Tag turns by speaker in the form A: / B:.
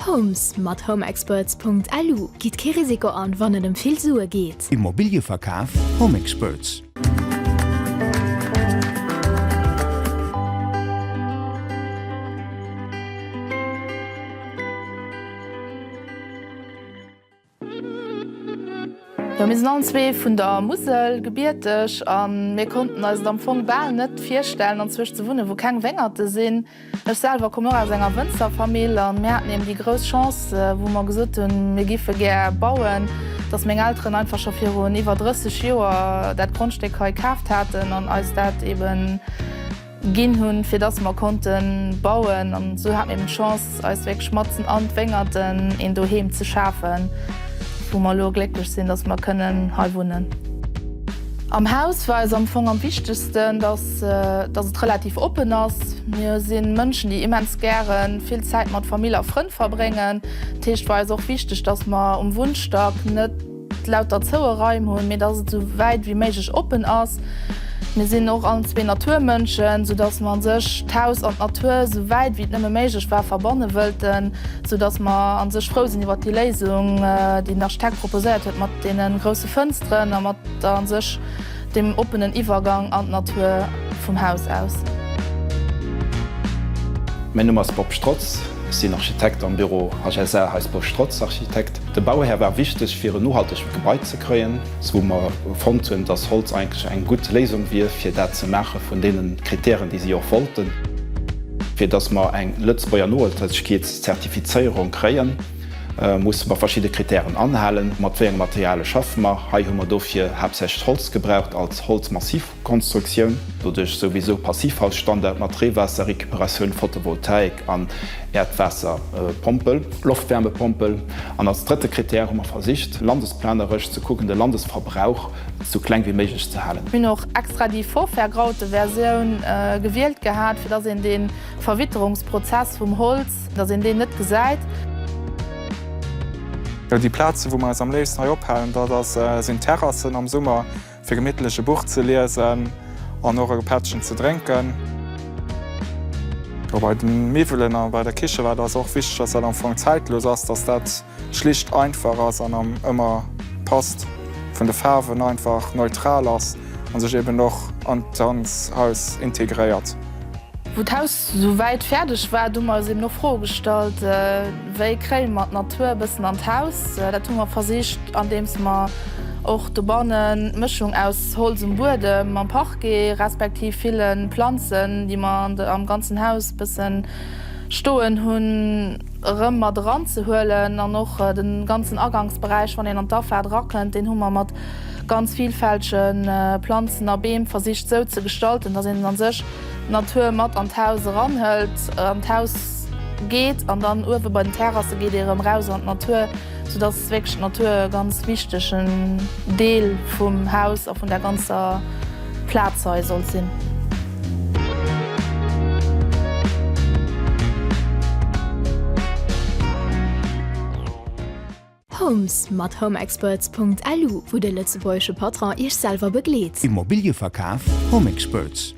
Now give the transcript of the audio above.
A: Homes mat homeexperts.lu Gitt kee Risiko an, wann et ëm vill Sue geet.
B: Immobilieverkaf Home Experts.
C: Jo, mir sinn allen zwee vun der Musel gebierteg a mir konnten eis et am Fong bal net virstellen, anzwousch ze wunnen, wou keng Wéngerte sinn. Ech selwer kommen och aus enger Wënzerfamill a mir haten eben déi grouss Chance, wou mer gesot hunn, mir giffe gär bauen, dass meng Elteren einfach scho virun iwwer 30 Joer dat Grondstéck hei kaaft haten an eis dat eben Ginn hunn, fir dass mer konnte bauen. An esou hate mir eben d'Chance, eis wierklech matzen an d'Wéngerten een Doheem ze schafen, wou mer elo glécklech sinn, dass mer kënnen hei wunnen. Am Haus war eis am Fong am wichtegsten, dass dass et relativ oppen ass. Mir si Mënschen, déi immens gäre vill Zäit mat Famill a Frënn verbréngen. Dat heescht, war eis och wichteg, dass mer um Wunnstack net, lauter zoue Raim hunn, mee dass et esou wäit wéi méiglech oppen ass. Mir sinn och allen zwee Naturmënschen, sou dass mer an sech d'Haus an d'Natur esou wäit wéi et nëmme méiglech war verbanne wëllten, sou dass mer an sech frou sinn iwwert déi Léisung, déi den Architekt proposéiert huet mat deene grousse Fënsteren a mat an sech dem oppenen Iwwergang an d'Natur vum Haus aus.
D: Mäin Numm ass Bob Strotz. Ech sinn Architekt am Büro HSA Heisbourg Strotz Architekt. De Bauhär war wichteg fir en nohaltegt Gebai ze kréien, wou mer fonnt hunn, dass Holz eigentlech eng gutt Léisung wier fir dat ze maache vun deene Kritären déi si och wollten. Fir dass mer eng Lëtzebuerger Nohaltegkeetszertifizéierung kréien, musse mer verschidde Kritären anhalen. Mat wéi enge Materiale schaffe mer? Hei hu mer dofir haaptsächlech Holz gebraucht als Holzmassivkonstruktioun. Konstruktioun, doduerch souwisou Passivhausstandard mat Reewaasserrecuperatioun, Photovoltaik an Äerdwaasserpompel, Loftwärmepompel. An als drëtte Krittär hu mer versicht, landesplaneresch ze kucken, de Landesverbrauch sou kleng wéi méiglech ze halen.
C: Mir hunn och extra déi vorvergraute Versioun gewielt gehat, fir dass een dee Verwitterungsprozess vum Holz, dass een deen net gesäit.
E: Jo, déi Plazen, wou mer eis am léifsten hei ophalen, dat ass, sinn d'Terrassen am Summer. Fir gemittlech e Buch ze liesen an och e Pättchen ze drénken. Jo, bei den Miwwelen a bei der Kiche war et eis och wichteg, dass dat am Fong zäitlos ass, dass dat schlicht einfach ass an am ëmmer passt, vun de Faarwen einfach neutral ass a sech eben och an d'ganz Haus integréiert.
C: Wou d'Haus sou wäit fäerdeg war, du hu mer eis eben och Froe gestallt, Wéi kréie mer d'Natur e bëssen an d'Haus? Dat hu mer versicht, andeems mer och dobannen d'Mëschung aus Holz um Buedem am Parquet, respektiv ville Planzen, déi mer am ganzen Haus e bëssen stoen hunn, erëm mat eranzehuelen. An och de ganzen Agangsberäich, wann een an d'Afaart erakënnt, deen hu mer mat ganz vielfältege Planzen a Beem versicht sou ze gestalten, dass een a sech d'Natur mat an d'Haus eranhëlt, an d'Haus geet an dann uewe bei den Terrasse geet ee erëm raus an d'Natur, soudass wierklech d'Natur e ganz wichtegen Deel vum Haus a vun der ganzer Plaz hei sollt sinn.
A: Homes mat homeexperts.lu, wou de lëtzebuergesche Patron Iech selwer begleet.
B: Immobilieverkaf Home Experts.